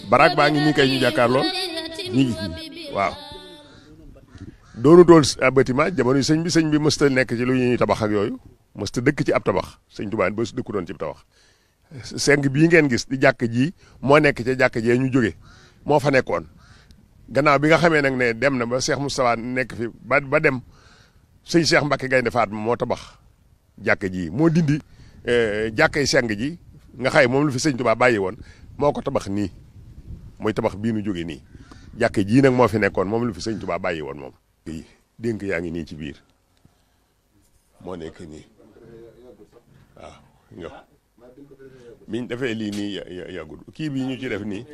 barak baa ngi nii kay ñu jàkkaarloo ñi ngi nii waaw doonu doon bâtiment jamono sëñ bi mësta nekk ci lu ñuy tabax ak yooyu mësta dëkk ci ab tabax sëñ Tuubaa ba dëkku doon ci tabax seng bii ngeen gis di jàkk ji moo nekk ca jàkk jee ñu jóge moo fa nekkoon gannaaw bi nga xamee nag ne dem na ba Cheikh Moustapha nekk fi ba dem sëñ Cheikh Mbacke Gaynde Fatma moo tabax jàkk ji moo dindi jàkkay seng ji nga xay moom lu fi sëñ Tuubaa bàyyi woon moo ko tabax nii mooy tabax bii nu jóge nii jàkk ji nag moo fi nekkoon moom lu fi sëñ Tuubaa bàyyi woon moom dénk yaa ngi nii ci biir moo nekk nii waaw nga biñ defee lii nii yàggul kii bii ñu ci def nii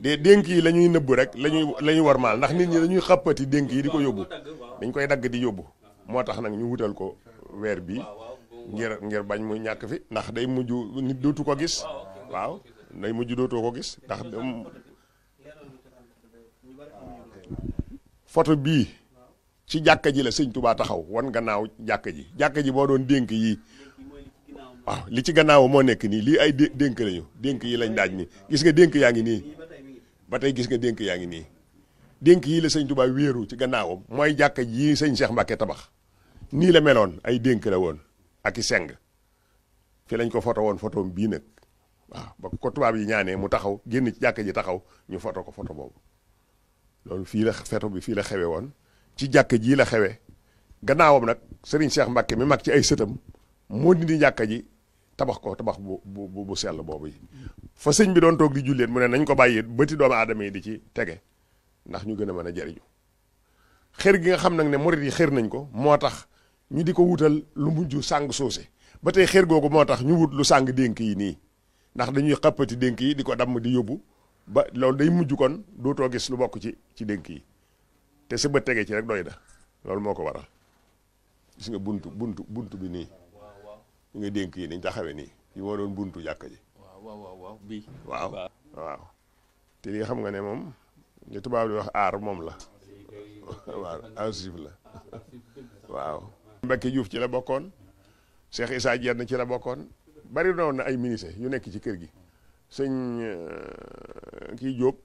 dénk yi la ñuy nëbb rek la ñuy warmaal ndax nit ñi dañuy xàppati dénk yi di ko yóbbu dañ koy dagg di yóbbu moo tax nag ñu wutal ko weer bi ngir bañ mu ñàkk fi ndax day mujj nit dootu ko gis waaw day mujj dootoo ko gis ndax photo bii ci jàkka ji la sëñ Tuubaa taxaw wan gannaaw jàkka ji boo doon dénk yi waaw li ci gannaaw moo nekk nii lii ay dénk lañu dénk yi lañ daaj nii gis nga dénk yaa ngi nii ba tey gis nga dénk yaa ngi nii dénk yi la sëñ Tuubaa wéeru ci gannaawam mooy jàkka ji sëñ Cheikh Mbacke tabax nii la meloon ay dénk la woon ak i seng fi lañ ko foto woon photom bii nag waaw ba ko tubaab yi ñaanee mu taxaw génn ci jàkka ji taxaw ñu foto ko photo boobu loolu fii la photo bi fii la xewe woon ci jàkka ji la xewe gannaawam nag sëriñ Cheikh Mbacke mi mag ci ay sëtam moo dindi jàkka ji tabax ko tabax bu sell boobu yi fa sëñ bi doon toog di julleet mu ne nañ ko bàyyi bëti doomu aadama yi di ci tege ndax ñu gën a mën a jariñu xër gi nga xam nag ne murit yi xër nañ ko moo tax ñu di ko wutal lu mujj sàng soose ba tey xër googu moo tax ñu wut lu sàng dénk yi nii ndax dañuy xappati dénk yi di ko damm di yóbbu ba loolu day mujj kon dootoo gis lu bokk ci dénk yi te sa bët tege ci rek doy na loolu moo ko waral gis nga buntu bi nii ñu nga dénk yi niñ taxawee nii yi moo doon buntu jàkka ji waaw te li xam nga ne moom li tubaab di wax aar moom la waaw archive la waaw Mbacke Diouf ci la bokkoon Cheikh Issa Diène ci la bokkoon bari noonu na ay ministre yu nekk ci kër gi sëñ kii Diop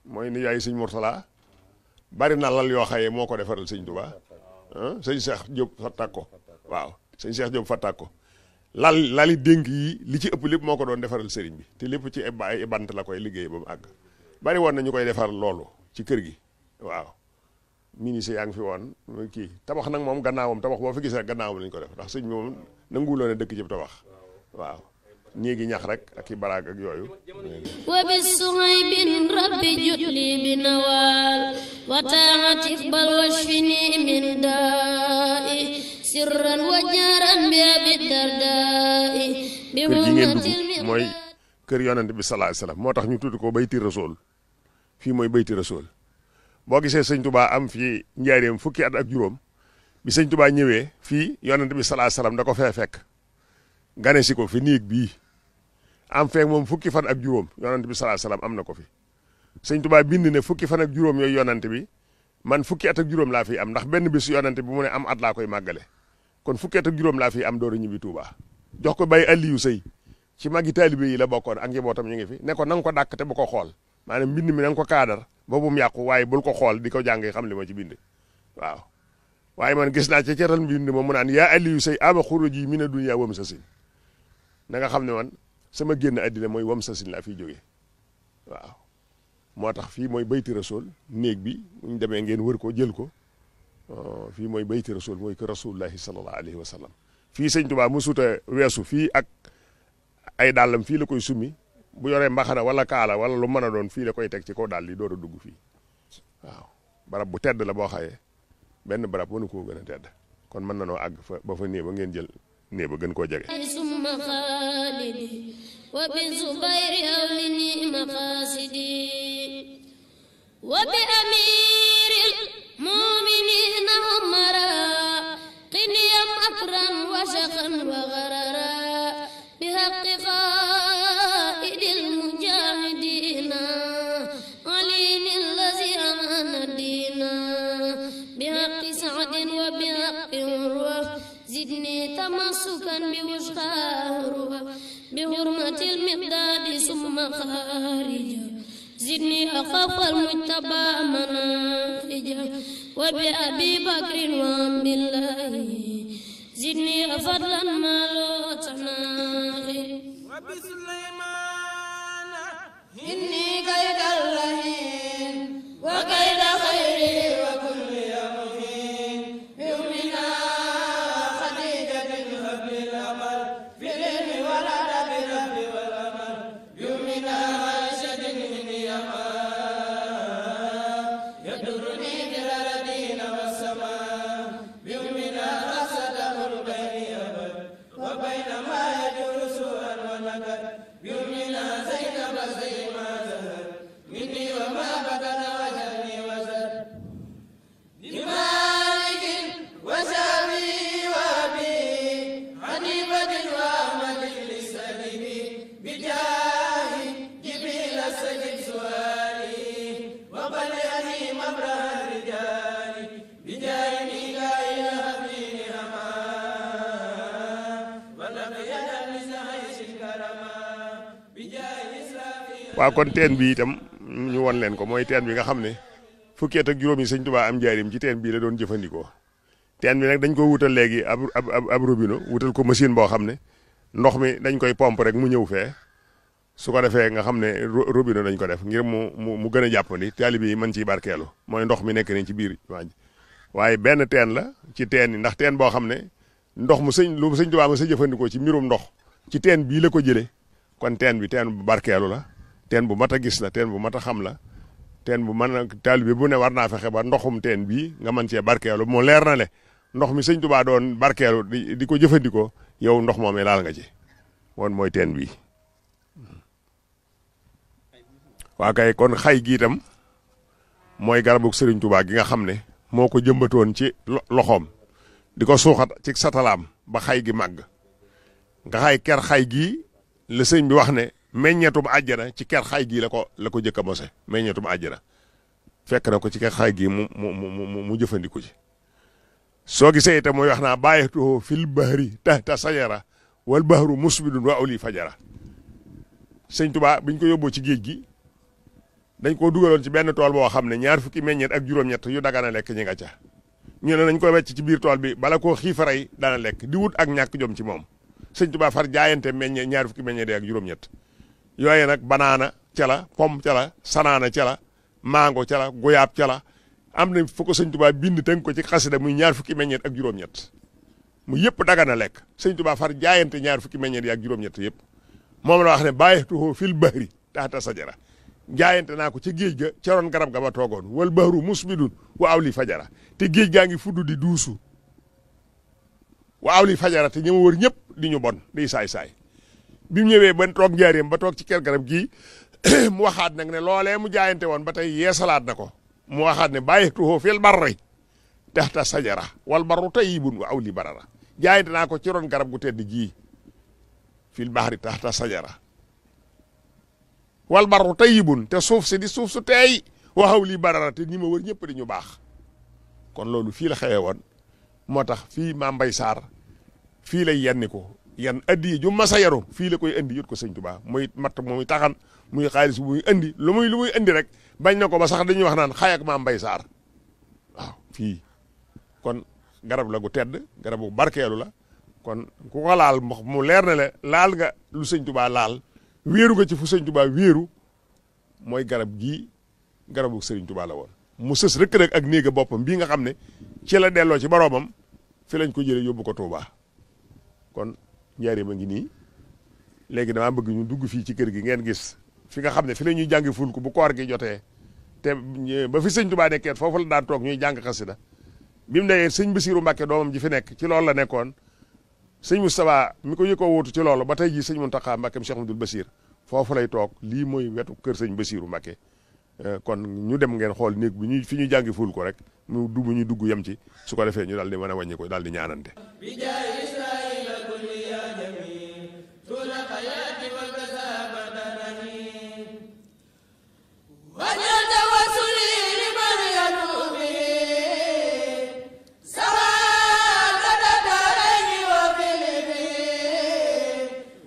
mooy ni yaay sëñ Mourtala bari na lal yoo xaye moo ko defaral sëñ Touba sëñ Cheikh Diop fattak ko waaw sëñ Cheikh Diop fattak ko lali dénk yi li ci ëpp lépp moo ko doon defaral sëriñ bi te lépp ci ay bant la koy liggéey ba mu àgg bari woon na ñu koy defar loolu ci kër gi waaw ministre yaa ngi fi woon kii tabax nag moom gannaawam tabax boo fi gis rek gannaawam lañ ko def ndax sëñ bi moom nanguwuloo ne dëkk ci tabax waaw néegi ñax rek ak i baraag ak yooyu wa bi suhaybin rabbi jutli bi nawal wa taati bal washfini min da'i sirran wa jaran bi abi dardai bi kër gi ngeen dugg mooy kër yonent bi sallallahu alayhi wasallam moo tax ñu tudd ko bayti rasul fii mooy bayti rasul boo gisee sëñ Touba am fii njaareem fukki at ak juróom bi sëñ Touba ñëwee fii yonent bi sallallahu alayhi wasallam da ko fee fekk gane si ko fi néeg bii am feek moom fukki fan ak juróom yonent bi sallallahu alayhi wasallam am na ko fi sëñ Touba bind ne fukki fan ak juróom yooyu yonent bi man fukki at ak juróom laa fi am ndax benn bis yonent bi mu ne am at laa koy màggale kon fukki at ak juróom laa fi am door a ñibbi Touba jox ko bay Aliou Sey ci magi taalibe yi la bokkoon ak njabootam ñu ngi fi ne ko na nga ko dàkk te bu ko xool maanaam mbind mi na nga ko kaadar boobu mu yàqu waaye bul ko xool di ko jàng xam li ma ci bind waaw waaye man gis naa ca cetal mbind ma mu naan yaa Aliou Sey ama xuruji mina dunya wam sa sin na nga xam ne man sama génn àddina mooy wam sa sin laa fiy jógee waaw moo tax fii mooy bayti rasul néeg bi bu ñu demee ngeen wër ko jël ko fii mooy bayti rasul mooy ko rasulullahi sallallahu alayhi wa sallam fii sëñ Tuubaa mu suuta weesu fii ak ay dàllam fii la koy summi bu yoree mbaxana wala kaala wala lu mën a doon fii la koy teg ci kaw dàll yi door a dugg fii waaw barab bu tedd la boo xaye benn barab mënu koo gën a tedd kon mën na noo àgg fa ba fa néeg ba ngeen jël néeg ba gën koo jege summa xaalidi wa bi zubayri awlini maqasidi wa bi amiril muminina umara qiniyam akram wa shaqan wa gharara bi haqqi qaidil mujahidina alini allazi amana dina bi haqqi sa'din wa bi haqqi urwa زدني تمسكا بوشقى بحرمة المقداد ثم خارجا زدني أخاف المجتبى منافجا وبأبي بكر وعم الله زدني أفضلا ما لو تناخي وبسليمان إني كيد اللهين وكيد خيري وكل يمين بأمنا خديجة قبل الأمر في العلم والأدب رب والأمر بأمنا عائشة من يمان يدرني في الأرضين والسماء بأمنا أسد البين أبد وبينما يجر سوءا ونكد بأمنا زينب زي ما زهر مني وما بدن وجهني وزر بمالك وسامي وابي حنيفة وأحمد للسلبي بجاه جبريل سجد سؤالي وبلغني مبرأ الرجال بجاه ميكائيل حبيب أمان ولقيا لسعيش الكرما بجاه إسرافيل. waaw kon teen bi itam ñu won leen ko mooy teen bi nga xam ne fukki at ak juróom yi sëñ Tuubaa am njaarim ci teen bii la doon jëfandikoo teen bi nag dañ ko wutal léegi ab robinet wutal ko machine boo xam ne ndox mi dañ koy pompe rek mu ñëw fee su ko defee nga xam ne robinet dañ ko def ngir mu gën a jàppandi taalibe yi mën ciy barkeelu mooy ndox mi nekk ni ci biir waaye benn teen la ci teen yi ndax teen boo xam ne ndox mu sëñ Tuubaa ma sa jëfandikoo ci mbirum ndox ci teen bii la ko jëlee kon teen bi teen bu barkeelu la teen bu mat a gis la teen bu mat a xam la teen bu mën a taalibe bu ne war naa fexe ba ndoxum teen bii nga mën cee barkeelu moo leer na le ndox mi sëñ Tuubaa doon barkeelu di ko jëfandikoo yow ndox moomee laal nga ci woon mooy teen bii waa kay kon xay gi itam mooy garabu sëriñ Tuubaa gi nga xam ne moo ko jëmbatoon ci loxoom di ko suuxat ci satalaam ba xay gi màgg nga xay ker xay gii la sëñ bi wax ne meññetum àjjana ci ker xay gii la ko jëkk a mose meññetum àjjana fekk na ko ci ker xay gii mu jëfandiku ci soo gisee itam mooy wax naa bàyyetoo fil bahri tahta sajara wal bahru musbidun wa awli fajara sëñ Tuubaa biñ ko yóbboo ci géej gi dañ koo dugaloon ci benn tool boo xam ne ñaar fukki meññeet ak juróom-ñett yu dagana lekk ñi nga ca ñu ne nañ ko wecc ci biir tool bi bala koo xiifaray dana lekk di wut ak ñàkk jom ci moom sëñ Tuubaa far jaayante ñaar fukki meññeet ak juróom-ñett yooye nag banaana ca la pom ca la sanaana ca la mango ca la goyaab ca la am na fu ko sëñ Tuubaa bind tënk ko ci xasida muy ñaar fukki meññeet ak juróom-ñett mu yëpp dagana lekk sëñ Tuubaa far jaayante ñaar fukki meññeet yi ak juróom-ñett yëpp moom la wax ne bàyyituhu fil bahri tahta sajara jaayante naa ko ca géej ga ca roon garab ga ba toogoon wal bahru musbidun wa awli fajara te géej gaa ngi fudd di duusu wa awli fajara te ñi ma wër ñëpp di ñu bon di saay-saay bi mu ñëwee ba toog njaareem ba toog ci ker garab gii mu waxaat nag ne loolee mu jaayante woon ba tey yeesalaat na ko mu waxaat ne bàyyituhu fil barri tahta sajara wal barru tayyibun wa awli barara jaayante naa ko ci roon garab gu tedd gii fil bahri tahta sajara wal barru tayyibun te suuf si di suuf su teey wa awli barara te ñi ma wër ñëpp di ñu baax kon loolu fii la xewee woon moo tax fii Maam Mbay Saar fii lay yenni ko yan addi ju masa yaru fii la koy indi yut ko sëñ Tuubaa muy matt muy taxan muy xaalis muy indi lu muy indi rek bañ na ko ba sax dañuy wax naan xay ak Maam Mbay Saar waaw fii kon garab la gu tedd garab gu barkeelu la kon ku ko laal mu leer na le laal nga lu sëñ Tuubaa laal wéeru nga ci fu sëñ Tuubaa wéeru mooy garab gii garabu sëriñ Tuubaa la woon mu sës rëkk rek ak néega boppam bii nga xam ne ci la delloo ci boroomam fi lañ ko jëlee yóbbu ko Tuubaa kon njaareem a ngi nii léegi damaa bëgg ñu dugg fii ci kër gi ngeen gis fi nga xam ne fi la ñuy jàngi fulku bu koor gi jotee te ba fi sëñ Tuubaa nekkee foofu la daan toog ñuy jàng xasida bi mu nee sëñ Basiiru Mbàkke doomam ji fi nekk ci loolu la nekkoon sëñ Moustapha mi ko yëkkoo wóotu ci loolu ba tey jii sëñ Muntaxa Mbàkke Cheikh Abdoul Basir foofu lay toog lii mooy wetu kër sëñ Basiiru Mbàkke kon ñu dem ngeen xool néeg bi ñuy fi ñuy jàngi ful ko rek ñu dugg yem ci su ko defee ñu daal di mën a wàññi ko daal di ñaanante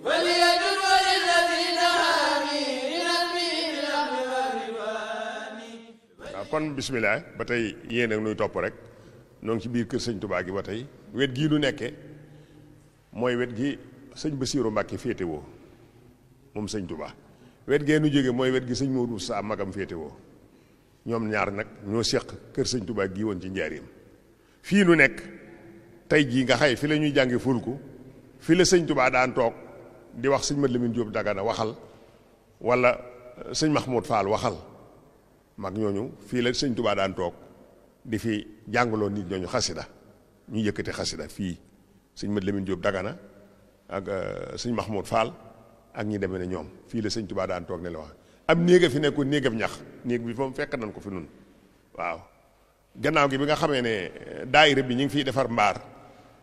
وليجر kon bismillah ba tey yéen ak nuy topp rek noo ngi ci biir kër sëñ Touba gi ba tey wet gii nu nekkee mooy wet gi sëñ Bassirou Mbacke féetewoo moom sëñ Touba wet gee nu jóge mooy wet gi sëñ Modou Sa magam féetewoo ñoom ñaar nag ñoo seq kër sëñ Touba gii woon ci njaareem fii nu nekk tey jii nga xay fi la ñuy jànge fulku fi la sëñ Touba daan toog di wax sëñ Mat Lamin Jóob Dagana waxal wala sëñ Mahmoud Fall waxal mag ñooñu fii la sëñ Touba daan toog di fi jàngaloo nit ñooñu xasida ñu yëkkati xasida fii sëñ Mat Lamin Jóob Dagana ak sëñ Mahmoud Fall ak ñi demee ne ñoom fii la sëñ Touba daan toog ne la wax am néega fi nekkoon néegam ñax néeg bi moom fekk nañ ko fi nun waaw gannaaw gi bi nga xamee ne daayira bi ñu ngi fiy defar mbaar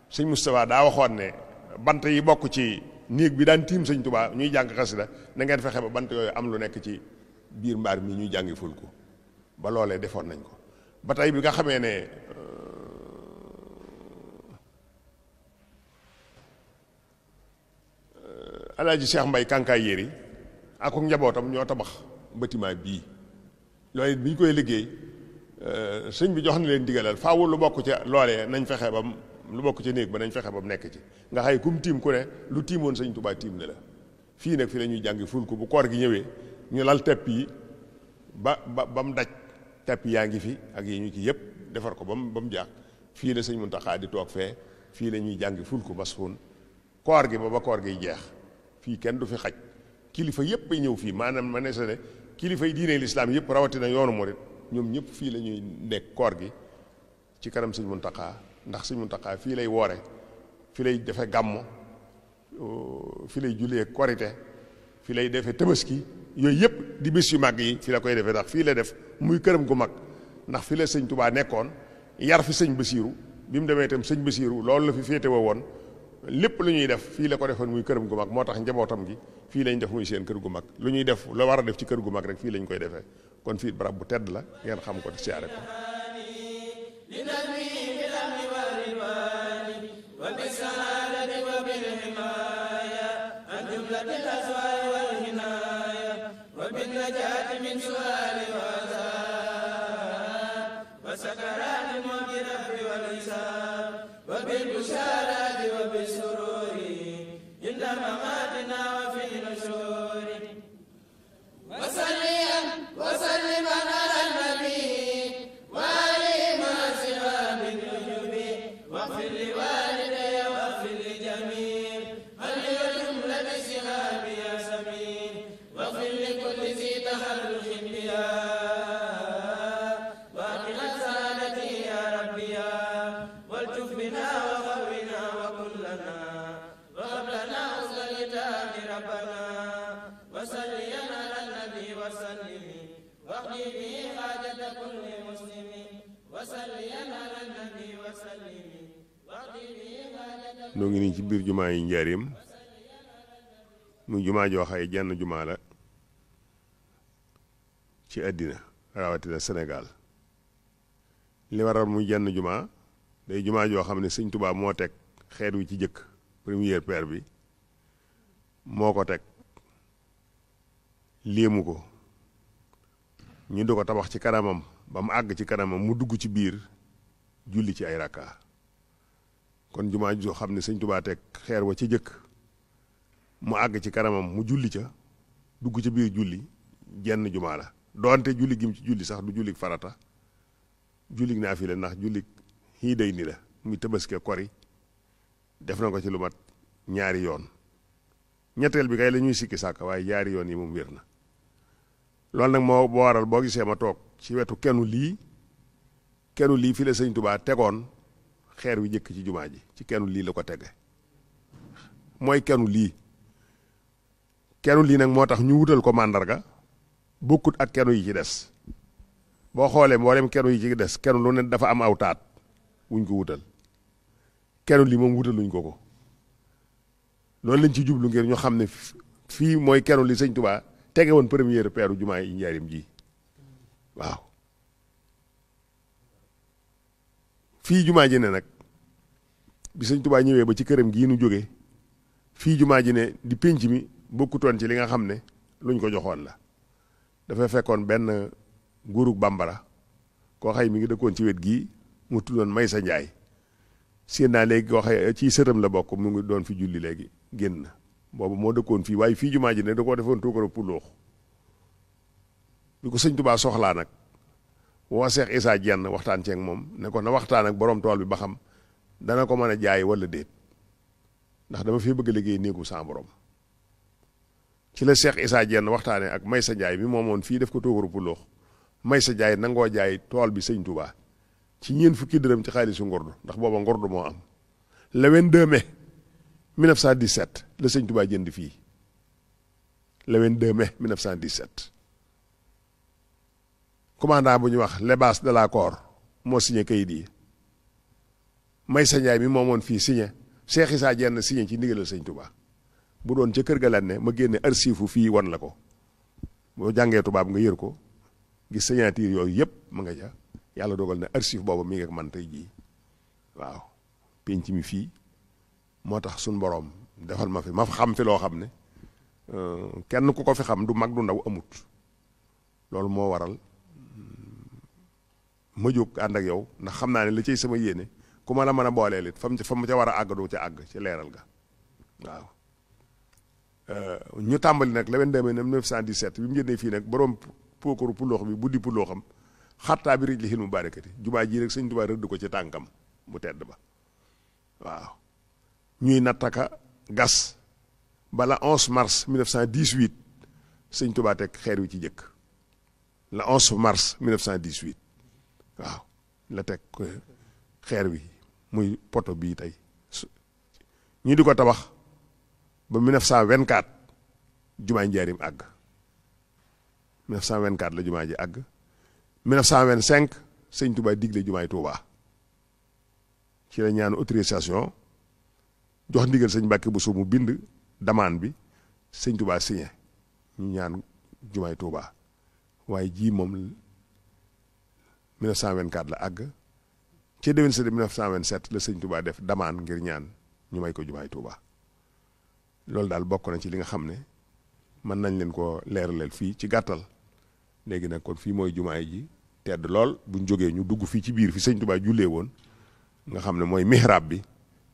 sëñ Moustapha daa waxoon ne bant yi bokk ci néeg bi daan tiim sëñ Touba ñuy jàng xasida na ngeen fexe ba bant yooyu am lu nekk ci biir mbaar mi ñuy jàngi fulku ba loolee defoon nañ ko ba tey bi nga xamee ne Alaaji Cheikh Mbay Kankaay Yéri ak njabootam ñoo tabax bâtiment bii loolu it bi ñu koy liggéey sëñ bi jox na leen digalal faaw lu bokk ca loolee nañ fexe ba lu bokk ca néeg ba nañ fexe ba mu nekk ci nga xay kum tiim ku ne lu tiimoon sëñ Touba tiim ne la fii nag fi la ñuy jàngi fulku bu koor gi ñëwee ñu lal tepp yi ba mu daj tepp yaa ngi fi ak yi ñu ci yëpp defar ko ba mu jaax fii la sëñ Muntaxa di toog fee fii la ñuy jàngi fulku masxuun koor gi ba koor giy jeex fii kenn du fi xaj kilifa yëpp ay ñëw fii maanaam ma ne sa ne kilifa yi diine lislaam yëpp rawatina yoonu murit ñoom ñëpp fii la ñuy nekk koor gi ci kanam sëñ Muntaxa ndax sëñ Muntaxa fii lay woore fii lay defe gàmmo fii lay jullee korite fii lay defe tabaski yooyu yëpp di bis yu mag yi fii la koy defee ndax fii la def muy këram gu mag ndax fii la sëñ Touba nekkoon yar fi sëñ Bassirou bi mu demee itam sëñ Bassirou loolu la fi féetewoo woon lépp lu ñuy def fii la ko defoon muy këram gu mag moo tax njabootam gi fii lañ def muy seen kër gu mag lu ñuy def la war a def ci kër gu mag rek fii lañ koy defee kon fii barab bu tedd la ngeen xam ko te siyaare ko noo ngi nii ci biir jumaa yi njaareem muy jumaa joo xaye jenn jumaa la ci àddina rawatina Sénégal li waral muy jenn jumaa day jumaa joo xam ne sëñ Touba moo teg xeet wi ci jëkk première pierre bi moo ko teg léemu ko ñu di ko tabax ci kanamam ba mu àgg ci kanamam mu dugg ci biir julli ci ay rakka kon jumaa joo xam ne sëñ Touba teg xeer wa ci jëkk mu àgg ci kanamam mu julli ca dugg ca biir julli jenn jumaa la doonte julli gim ci julli sax du jullik farata jullik naafila ndax jullik xiiday ni la muy tabaski kori def na ko ci lu mat ñaari yoon ñetteel bi kay la ñuy sikki sàkk waaye ñaari yoon yi moom wér na loolu nag moo boo waral boo gisee ma toog ci wetu kenu lii fi la sëñ Touba tegoon xeer wi jëkk ci jumaa ji ci kenu lii la ko tege mooy kenu lii nag moo tax ñu wutal ko màndarga bokkut ak kenu yi ci des boo xoolee mboolem kenu yi ci des kenu lu ne dafa am aw taat wuñ ko wutal kenu lii moom wutaluñ ko loolu lañ ci jublu ngir ñu xam ne fii mooy kenu li sëñ Touba tege woon première peeru jumaa yi njaarim ji waaw fii jumaa ji ne nag bi sëñ Touba ñëwee ba ci këram gii nu jóge fii jumaa ji ne di pénc mi bokkutoon ci li nga xam ne luñ ko joxoon la dafay fekkoon benn nguurug bambara koo xay mi ngi dëkkoon ci wet gii mu tuddoon Maysa Njaay séen naa léegi koo xay ci sëtam la bokk mu ngi doon fi julli léegi génn na boobu moo dëkkoon fii waaye fii jumaa ji ne da koo defoon tuukara puloox bi ko sëñ Tuubaa soxlaa nag woo Seex Isaa Jenn waxtaan ceeg moom ne ko na waxtaan ak borom tool bi ba xam dana ko mën a jaay wala déet ndax dama fi bëgg a liggéey néegu sa borom ci la Seex Isaa Jenn waxtaanee ak Maysa Njaay mi moomoon fii def ko tuukaru puloox Maysa Njaay nangoo jaay tool bi sëñ Tuubaa ci ñeent fukki dërëm ci xaalisu ngordu ndax booba ngordu moo am le 22 mai 1917 la sëñ Tuubaa jënd fii le 22 mai 1917 commandant bu ñu wax Lebaas de la Corps moo signé kayit yi Maysa Njaay mi moomoon fii signé Seex Isaa Jenn signé ci ndigalal sëñ Tuubaa bu doon ca kër ga lan ne ma génne archive fii wan la ko boo jàngee tubaab nga yër ko gis signature yooyu yëpp ma nga ja yàlla dogal na archive boobu mi ngi ak man tey jii waaw penc mi fii moo tax suñ boroom defal ma fi ma xam fi loo xam ne kenn ku ko fi xam du mag du ndaw amut loolu moo waral ma jóg ànd ak yow ndax xam naa ne la cay sama yéene ku ma la mën a booleel it fa mu ca war a àgg doo ca àgg ci leeral ga waaw ñu tàmbali nag le 22 mai 1917 bi mu jëndee fii nag borom pookaru puloox bi buddi pulooxam xattaa bi rij li xil mu barakati jumaa ji rek sëñ Tuubaa rëdd ko ci tànkam mu tedd ba waaw ñuy nattaka gas bala 11 mars 1918 sëñ Tuubaa teg xeer wi ci jëkk la 11 mars 1918 waaw la teg xeer wi muy poto bii tey ñu di ko tabax ba 1924 jumaay Njaarim àgg 1924 la jumaa ji àgg 1925 sëñ Tuubaa digle jumaay Tuubaa ci la ñaan autorisation jox ndigal sëñ Mbàkke Buso mu bind demande bi sëñ Tuubaa signé ñu ñaan jumaay Tuubaa waaye jii moom 1924 la àgg ci déwén sa 1927 la sëñ Tuubaa def demande ngir ñaan ñu may ko jumaay Tuubaa loolu daal bokk na ci li nga xam ne mën nañ leen ko leeralal fii ci gàttal léegi nag kon fii mooy jumaay ji tedd lool buñ jógee ñu dugg fii ci biir fi sëñ Tuubaa jullee woon nga xam ne mooy mihrab bi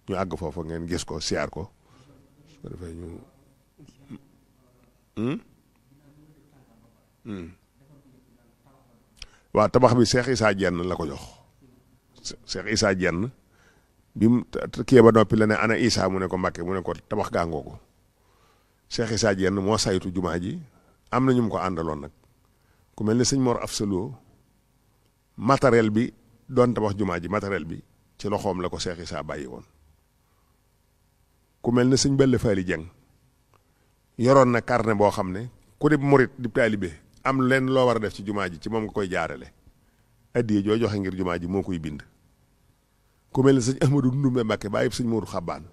ñu àgg foofa ngeen gis ko siyaar ko su ko defee ñu waaw tabax bi Seex Isaa Jenn la ko jox Seex Isaa Jenn bi mu kii ba noppi la ne ana Isaa mu ne ko Mbàkke mu ne ko tabax gàngoo ko Seex Isaa Jenn moo saytu jumaa ji am na ñu mu ko àndaloon nag ku mel ne sëñ Mor Afsalo matériel bi doon tabax jumaa ji matériel bi ci loxoom la ko Seex Isaa bàyyi woon ku mel ne sëñ Balla Faali Jeng yoroon na carnet boo xam ne ku di murit di taalibe am leen loo war a def ci jumaa ji ci moom nga koy jaarale addiye joo joxe ngir jumaa ji moo koy bind ku mel ne sëñ Ahmadu Ndumbe Mbàkke bàyyi sëñ Moodu Xabbaan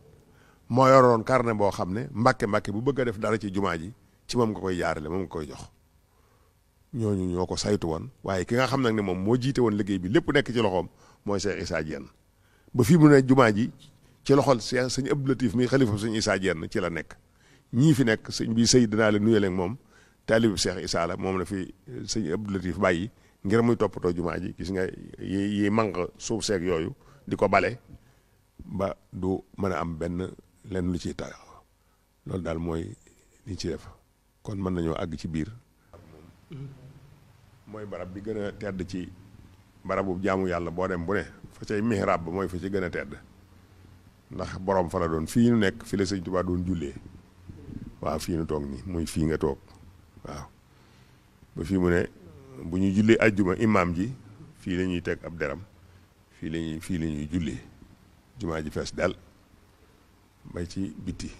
moo yoroon carnet boo xam ne Mbàkke bu bëgg a def dara ci jumaa ji ci moom nga koy jaarale moom nga koy jox ñooñu ñoo ko saytu woon waaye ki nga xam nag ne moom moo jiite woon liggéey bi lépp nekk ci loxoom mooy Seex Isaa Jenn ba fii mu ne jumaa ji ci loxol sëñ Abdou Latif mi xalifa sëñ Isaa Jenn ci la nekk ñii fi nekk sëñ bi sëy dinaa la nuyale ak moom taalibu Seex Isaa la moom la fi sëñ Abdou Latif bàyyi ngir muy toppatoo jumaa ji gis nga yi manq suuf seeg yooyu di ko bale ba du mën a am benn lenn lu ciy tax loolu daal mooy li ci def kon mën nañoo àgg ci biir mooy barab bi gën a tedd ci barabu jaamu yàlla boo dem bu ne fa cay mihrab ba mooy fa ci gën a tedd ndax borom fa la doon fii nu nekk fi la sëñ Tuubaa doon jullee waaw fii nu toog nii muy fii nga toog waaw ba fii mu ne bu ñu jullee ajjuma imaam ji fii la ñuy teg ab deram fii la ñuy jullee jumaa ji fees dal bay ci bitti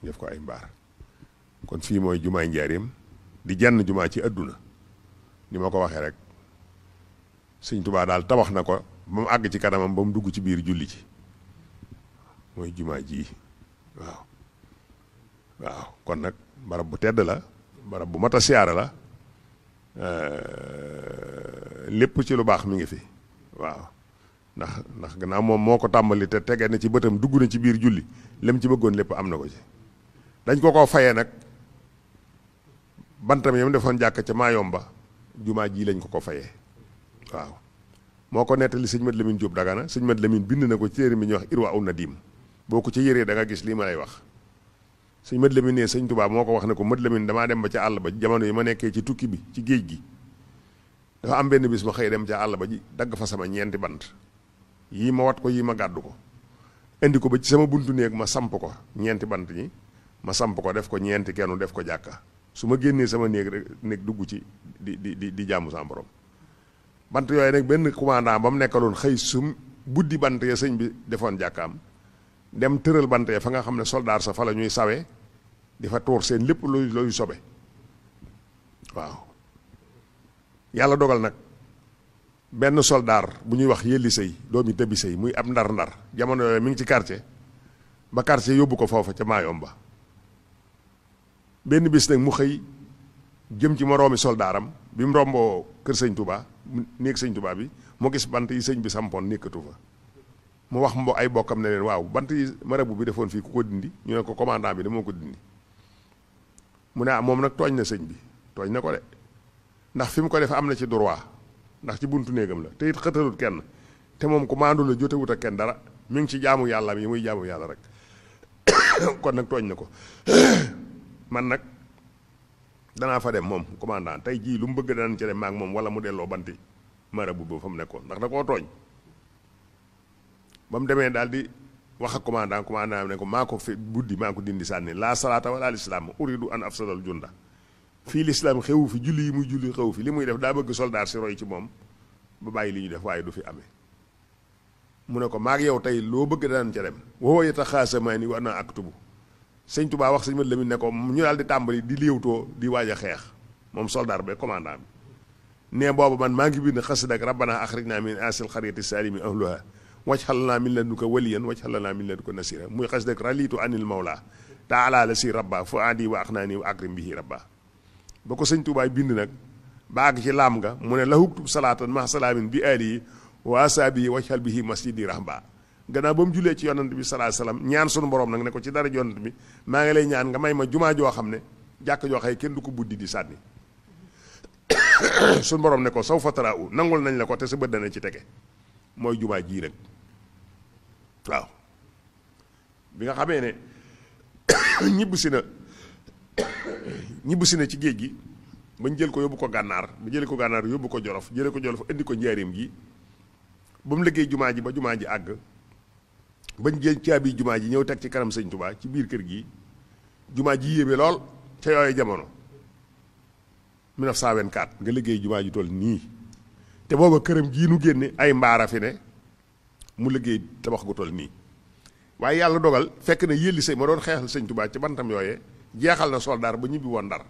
def ko ay mbaar kon fii mooy jumaay Njaaréem di jenn jumaa ci àdduna ni ma ko waxee rek sëñ Tuubaa daal tabax na ko ba mu àgg ci kanamam ba mu dugg ci biir julli ci mooy jumaa ji waaw kon nag barab bu tedd la barab bu mat a siyaare la lépp ci lu baax mi ngi fi waaw ndax gannaaw moom moo ko tàmbali te tegee na ci bëtam dugg na ci biir julli lem ci bëggoon lépp am na ko ci dañ ko fayee nag bantam yam defoon jàkk ca Maayomba jumaa ji lañ ko fayee waaw moo ko nettali sëñ Mat Lamin Jóob Dagana. sëñ Mat Lamin bind na ko ci téere bi ñuy wax Irwa un Nadim boo ko ci yëree da nga gis lii ma lay wax. sëñ Mat Lamin ne sëñ Tuubaa moo ko wax ne ko Mat Lamin damaa dem ba ca àll ba jamono yi ma nekkee ci tukki bi ci géej gi dafa am benn bis ma xëy dem ca àll ba ji dagg fa sama ñeenti bant yii ma wat ko yii ma gàddu ko indi ko ba ci sama buntu néeg ma samp ko ñeenti bant ñi ma samp ko def ko ñeenti kennu def ko jàkka su ma génnee sama néeg rek néeg dugg ci di jaamu sama borom. bant yooyu nag benn commandant ba mu nekkaloon xëy sum buddi bant ya sëñ bi defoon jàkkaam dem tëral bant ya fa nga xam ne soldaar sa fa la ñuy sawe di fa tuur seen lépp looy sobe waaw. yàlla dogal nag benn soldaar bu ñuy wax yëlli sëy doomi tëbbi sëy muy ab ndar-ndar jamono yooyu mi ngi ci quartier ba quartier yóbbu ko foofa ca Maayomba. benn bis nag mu xëy jëm ci moroomi soldaaram bi mu romboo kër sëñ Touba néeg sëñ Touba bi mu gis bant yi sëñ bi sampoon nekkatu fa mu wax ay bokkam ne leen waaw bant yi marabu bi defoon fii ku ko dindi ñu ne ko commandant bi de moo ko dindi mu ne moom nag tooñ na sëñ bi tooñ na ko de ndax fi mu ko def am na ci droit ndax ci buntu néegam la te it xëtalut kenn te moom ku maandu la jotewut ak kenn dara mi ngi ci jaamu yàlla yi muy jaamu yàlla rek kon nag tooñ na ko man nag danaa fa dem moom commandant tey jii lu mu bëgg danañ ci dem maag moom wala mu delloo banti marabu ba fa mu nekkoon ndax da koo tooñ ba mu demee daal di wax ak commandant bi ne ko maa ko fi buddi maa ko dindi sànni laa salaata wala lislaam uridu an afsadal junda fii lislaam xewu fi julli yi muy julli xewu fi li muy def daa bëgg soldaar si roy ci moom ba bàyyi li ñu def waaye du fi amee mu ne ko maag yow tey loo bëgg danañ ca dem woo yeta xaasamaay ni war naa ak tubu sëñ Touba wax sëñ Mat Lamin ne ko ñu daal di tàmbali di léewtoo di waaj a xeex moom soldaar ba commandant bi ne boobu man maa ngi bind xasida ak rabbana axrijna min asil xariyati salimi ahluha waj'alna min ladunka waliyan waj'alna min ladunka nasira muy xasida ak ralitu anil mawla taala la si rabba fu adi wa axnaani wa akrim bihi rabba ba ko sëñ Touba bind nag ba àgg ci laam nga mu ne lahuktub salaatan ma salaamin bi alihi wa asaabihi waj'al bihi masjidi rahba gannaaw ba mu julee ci yonant bi sallallahu alayhi wasallam ñaan sunu borom nag ne ko ci dara yonant bi maa ngi lay ñaan nga may ma jumaa joo xam ne jàkk joo xëy kenn du ko buddi di sànni sunu borom ne ko saw fatara u nangul nañ la ko te sa bët dana ci tege mooy jumaa jii rek waaw bi nga xamee ne ñibbisi na ci géej gi bañ jël ko yóbbu ko gànnaar ba jële ko gànnaar yóbbu ko jolof jële ko jolof indi ko njaareem gi ba mu liggéey jumaa ji ba jumaa ji àgg bañ jël caabi jumaa ji ñëw teg ci kanam sëñ Touba ci biir kër gi jumaa ji yéeme lool ca yooyu jamono 1924 nga liggéey jumaa ji toll nii te booba këram gii nu génne ay mbaara fi ne mu liggéey tabax gu toll nii waaye yàlla dogal fekk na yëlli sëy ma doon xeexal sëñ Touba ci bantam yooyee jeexal na soldaar ba ñibbi woon Ndar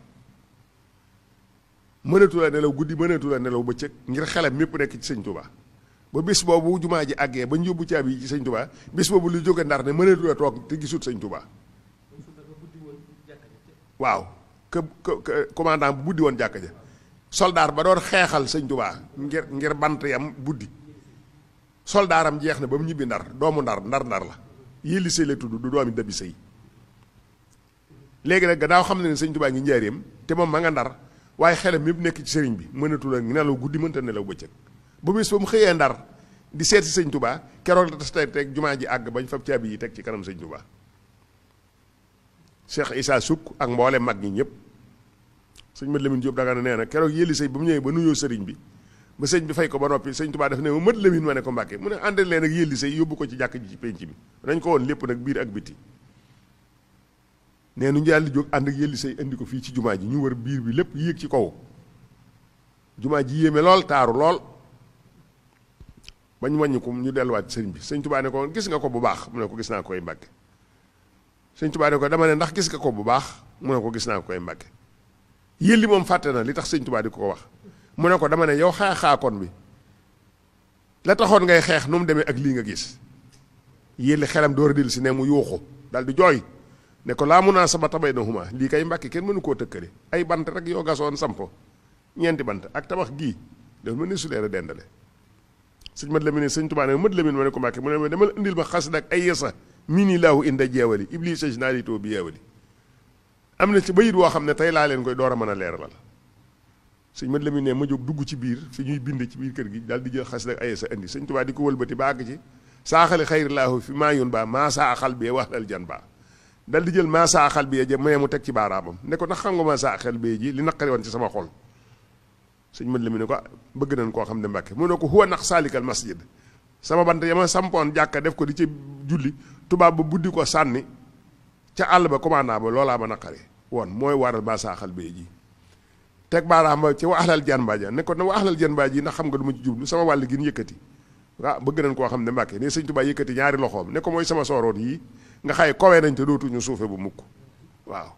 mënatu la nelaw guddi mënatu la nelaw bëccëg ngir xelam mépp nekk ci sëñ Touba ba bis boobu jumaa ji àggee ba ñu yóbbu caabi yi ci sëñ Touba bis boobu lu jóge Ndar ne mënatu la toog te gisut sëñ Touba waaw commandant bu buddi woon jàkka ja soldaar ba doon xeexal sëñ Touba ngir bant yam buddi soldaaram jeex na ba mu ñibbi Ndar doomu ndar la yëlli sëy la tudd du doomi dabi sëy léegi nag gannaaw xam ne ne sëñ Touba ngi njaareem te moom ma nga Ndar waaye xelam yëpp nekk ci sëriñ bi mënatu la nelaw guddi mënta nelaw bëccëg ba bis ba mu xëyee Ndar di seet si sëñ Touba keroog la tas teg jumaa ji àgg bañ fab caabi yi teg ci kanam sëñ Touba Cheikh Issa Sukk ak mboole mag ñi ñëpp sëñ Mat Lamin Jóob Dagana nee na keroog yëlli sëy ba mu ñëwee ba nuyoo sëriñ bi ba sëñ bi fay ko ba noppi sëñ Touba def ne ma Mat Lamin ma ne ko Mbàkke mu ne àndal leen ak yëlli sëy yóbbu ko ci jàkk ji ci penc bi dañ ko woon lépp nag biir ak biti nee nu njàlli jóg ànd ak yëlli sëy indi ko fii ci jumaa ji ñu wër biir bi lépp yéeg ci kaw jumaa ji yéeme lool taaru lool bañ wàññi ko ñu delluwaat sëriñ bi sëñ Touba ne ko gis nga ko bu baax mu ne ko gis naa koy Mbàkke sëñ Touba ne ko dama ne ndax gis nga ko bu baax mu ne ko gis naa koy Mbàkke yëlli moom fàtte na li tax sëñ Touba di ko wax mu ne ko dama ne yow xaaxaakoon bi la taxoon ngay xeex nu mu demee ak lii nga gis yëlli xelam door a dellu si ne mu yuuxu dal di jooy ne ko laa munaasabata baynahuma lii kay Mbàkke kenn mënu koo tëkkale ay bant rek yoo gasoon sampo ñeenti bant ak tabax gii dafa mën ne su leer a dendale sëñ Mat Lamin sëñ Touba ne Mat Lamin ma ne ko Mbàkke mu ne ma demal indil ma xasida ak ay yesa mini laahu inda jeewali iblis sëñ naa litoo bi yeewali am na ci bayit woo xam ne tey laa leen koy door a mën a leeralal sëñ Mat Lamin ne ma jóg dugg ci biir fi ñuy bind ci biir kër gi daal di jël xas ak ay sa indi sëñ Tuubaa di ko wëlbati ba àgg ci saaxali xayrillaahu fi maa yun baa maa saaxal bee wax dal jan baa dal di jël maa saaxal bee ja mu teg ci baaraamam ne ko ndax xam nga maa saaxal bee ji li naqari woon ci sama xol sëñ Mat Lamin ne ko bëgg nañ koo xam ne Mbàkke mu ne ko huwa nax saalikal masjid sama bant ya ma sampoon jàkka def ko di ci julli tubaab ba buddi ko sànni ca àll ba commandant ba loolaa ma naqari woon mooy waral maa saaxal bee ji teg baaraam ba ci waxlal jan baa ja ne ko na waxlal jan baa ji ndax xam nga du ma ci jublu sama wàll gi ñu yëkkati waaw bëgg nañ koo xam ne Mbàkke ne sëñ Tuubaa yëkkati ñaari loxoom ne ko mooy sama sooroon yi nga xaye kowee nañ te dootuñu suufe bu mukk waaw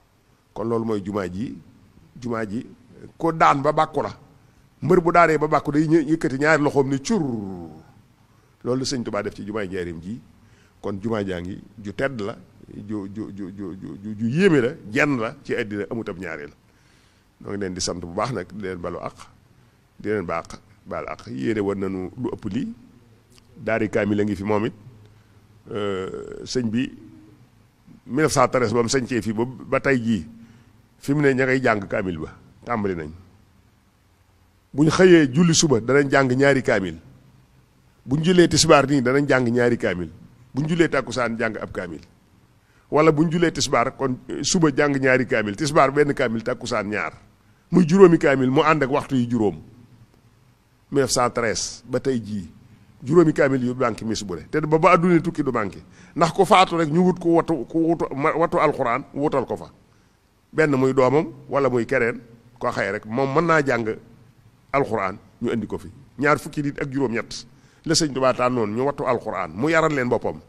kon loolu mooy jumaa ji ko daan ba bàkku la mbër bu daanee ba bàkku day yëkkati ñaari loxoom ne cur loolu sëñ Tuubaa def ci jumaay njaareem ji kon jumaa jaa ngi ju tedd la ju yéeme la jenn la ci àddina amut ab ñaareel noo ngi leen di sant bu baax nag di leen balu ak di leen baal ak yéene war nañu lu ëpp lii daari kaamil la ngi fi moom it sëñ bi 1913 ba mu sañcee fii ba tey jii fi mu ne ña ngay jàng kaamil ba tàmbali nañ bu ñu xëyee julli suba danañ jàng ñaari kaamil bu ñu jullee tisbaar nii danañ jàng ñaari kaamil bu ñu jullee tàkkusaan jàng ab kaamil wala bu ñu jullee tisbaar kon suba jàng ñaari kaamil tisbaar benn kaamil tàkkusaan ñaar muy juróomi kaamil mu ànd ak waxtu yi juróom 1913 ba tey jii juróomi kaamil yu manqué mis bu ne te ba adduna tukki du manqué ndax ku faatu rek ñu wut ku watu alxuraan wutal ko fa benn muy doomam wala muy keneen koo xëy rek moom mën naa jàng alxuraan ñu indi ko fi ñaar fukki nit ak juróom-ñett la sëñ Tuubaa tànnoon ñu wattu alxuraan mu yaral leen boppam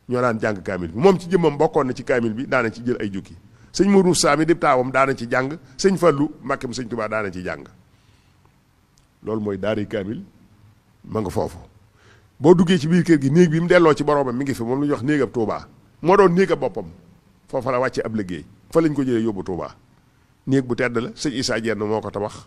ñoo daan jàng kaamil bi moom ci jëmmam bokkoon na ci kaamil bi daana ci jël ay jukki sëñ Mourou Sami di taawam daana ci jàng sëñ Fallu Mbàkke mu sëñ Tuubaa daana ci jàng loolu mooy daari kaamil ma nga foofu boo duggee ci biir kër gi néeg bi mu delloo ci boroomam mi ngi fi moom lu ñuy wax néegab Tuubaa moo doon néegab boppam foofa la wàcce ab liggéey fa lañ ko jëlee yóbbu Tuubaa néeg bu tedd la sëñ Isaa Jenn moo ko tabax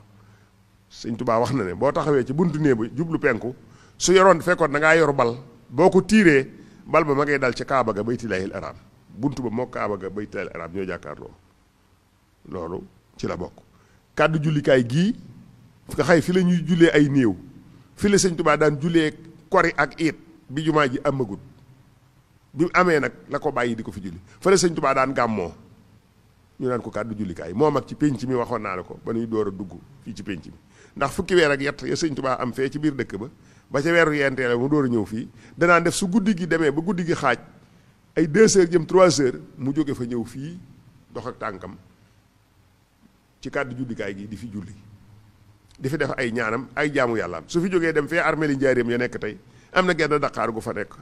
sëñ Tuubaa wax na ne boo taxawee ci buntu néeg ba jublu penku su yoroon fekkoon da ngaa yor bal boo ko tiiree bal ba ma ngay dal ci Kaaba ga Baytullaahil Araam buntu ba moo Kaaba ga Baytullaahil Araam ñoo jàkkaarloo loolu ci la bokk kàddu jullikaay gii nga xay fi la ñuy jullee ay néew fi la sëñ Tuubaa daan jullee kori ak iit bi jumaa ji amagut bi mu amee nag la ko bàyyi di ko fi julli fa la sëñ Tuubaa daan gàmmoo ñu naan ko kàddu jullikaay moom ak ci pénc mi waxoon naa la ko ba nuy door a dugg fii ci pénc mi ndax fukki weer ak yett ya sëñ Tuubaa am fee ci biir dëkk ba ca weeru yenteele mu door a ñëw fii danaan def su guddi gi demee ba guddi gi xaaj ay 2 heures jëm 3 heures mu jóge fa ñëw fii dox ak tànkam ci kàddu jullikaay gi di fi julli di fi def ay ñaanam ay jaamu yàllaam su fi jógee dem fee armeeli njaaréem ya nekk tey am na genn daqaar gu fa nekk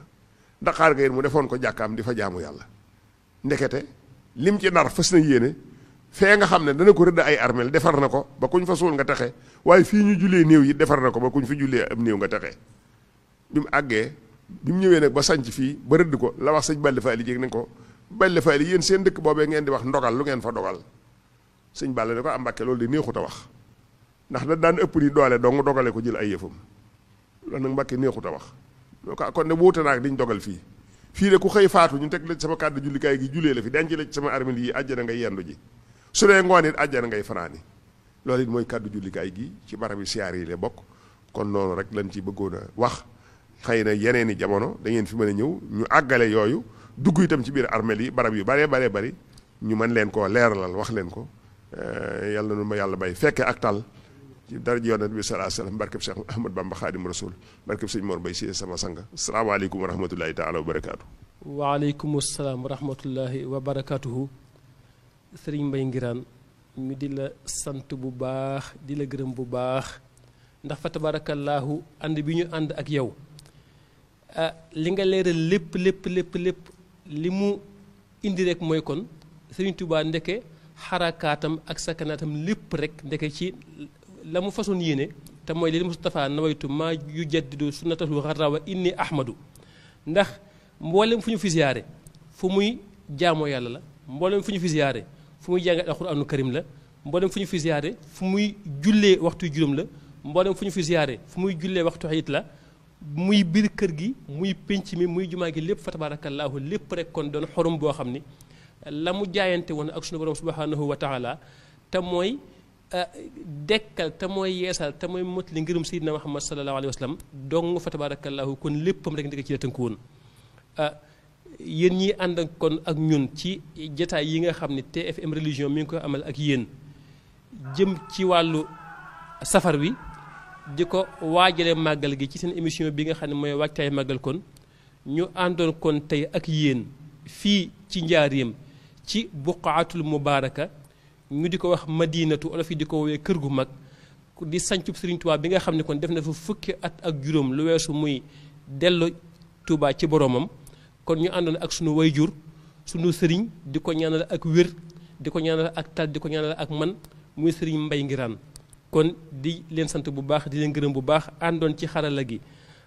daqaar ga yéen mu defoon ko jàkkaam di fa jaamu yàlla ndekete lim ci nar fas na yéene fee nga xam ne dana ko rëdd ay armeel defar na ko ba kuñ fa suul nga texe waaye fii ñu jullee néew yi defar na ko ba kuñ fi jullee am néew nga texe bi mu àggee bi mu ñëwee nag ba sanc fii ba rëdd ko la wax sëñ Balla Faali jéeg nañ ko Balla Faali yéen seen dëkk boobee ngeen di wax ndogal lu ngeen fa dogal sëñ Balla ne ko am Mbàkke loolu di neexut a wax ndax da daan ëpp ni doole dong dogale ko jël ay yëfam loolu nag Mbàkke neexut a wax loo ko kon ne wuute naag diñ dogal fii fii de ku xëy faatu ñu teg la sama kàddu jullikaay gi jullee la fi denc la ci sama armeel yi àjjana ngay yendu ji su dee ngoon it àjjana ngay fanaani loolu it mooy kàddu jullikaay gi ci barab yi siyaar yi la bokk kon noonu rek lañ ci bëggoon a wax xëy na yeneen i jamono da ngeen fi mën a ñëw ñu àggale yooyu dugg itam ci biir armeel yi barab yu baree bari ñu mën leen koo leeralal wax leen ko yàlla na ma yàlla bay fekke ak tal ci daraja yonent bi sallallahu alayhi wasallam barkeb Cheikh Ahmad Bamba Xaadim Rasul barkeb sëñ Mor Bay si sama sang asalaamaaleykum wa rahmatullahi taala wa barakaatu. waaleykum salaam wa rahmatullahi wa barakaatuhu. Sëriñ Mbay Ngiraan ñu di la sant bu baax di la gërëm bu baax ndax fa tabaarakallaahu ànd bi ñu ànd ak yow li nga leeral lépp li mu indi rek mooy kon Sëriñ Tuubaa ndeke xarakaatam ak sakanaatam lépp rek ndeke ci la mu façon yéene te mooy li Mustafa nawaytu maa yu jaddidu sunnatahu xarrawa inni ahmadu ndax mboolem fu ñu fi ziyaare fu muy jaamoo yàlla la mboolem fu ñu fi ziyaare fu muy jàngal alxuraanu karim la mboolem fu ñu fi ziyaare fu muy jullee waxtu juróom la mboolem fu ñu fi ziyaare fu muy jullee waxtu xayit la muy biir kër gi muy pénc mi muy jumaa gi lépp fa tabaarakallaahu lépp rek kon doon xorom boo xam ni la mu jaayante woon ak sunu borom subhanahu wa taala te mooy dekkal te mooy yeesal te mooy motali ngërëm Seydina Muhammad sallallahu alayhi wa sallam dong fa tabarakallahu kon léppam rek ndeke ci la tënku woon yéen ñi ànd ak kon ak ñun ci jataay yi nga xam ne TFM religion mi ngi koy amal ak yéen jëm ci wàllu safar wi di ko waajale màggal gi ci seen émission bi nga xam ne mooy waajtaay màggal kon ñu àndoon kon tey ak yéen fii ci njaareem ci buqaatul mubaaraka ñu di ko wax madinatu olof yi di ko woowee kër gu mag di sancub Sëriñ Tuubaa bi nga xam ne kon def na fa fukki at ak juróom lu weesu muy dellu Tuubaa ci boromam kon ñu àndoon ak sunu wayjur sunu sëriñ di ko ñaanal ak wér di ko ñaanal ak tal di ko ñaanal ak man muy sëriñ Mbay Ngiraan kon di leen sant bu baax di leen gërëm bu baax àndoon ci xarala gi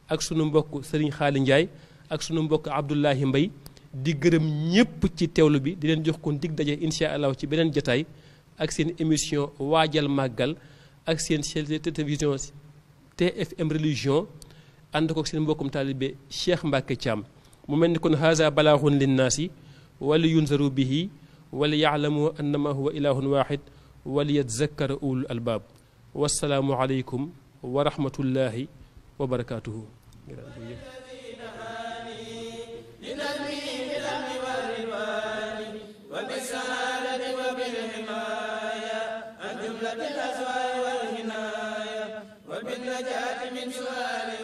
ak sunu mbokk sëriñ Xaali Njaay ak sunu mbokk Abdullahi Mbay di gërëm ñépp ci teewlu bi di leen jox kon dig daje insha allah ci beneen jotaay ak seen émission waajal màggal ak seen chaîne télévision TFM religion ànd ko seen mbokkum taalibe Cheikh Mbacke Thiam mu mel ni kon haza balaaxun linnaasi wali yunzaru bihi wali yaalamu annama huwa ilahun waxid wali yatzakkara ulul albaab wassalaamu aleykum wa rahmatullahi wa barakaatuhu وبالنجاة من سؤال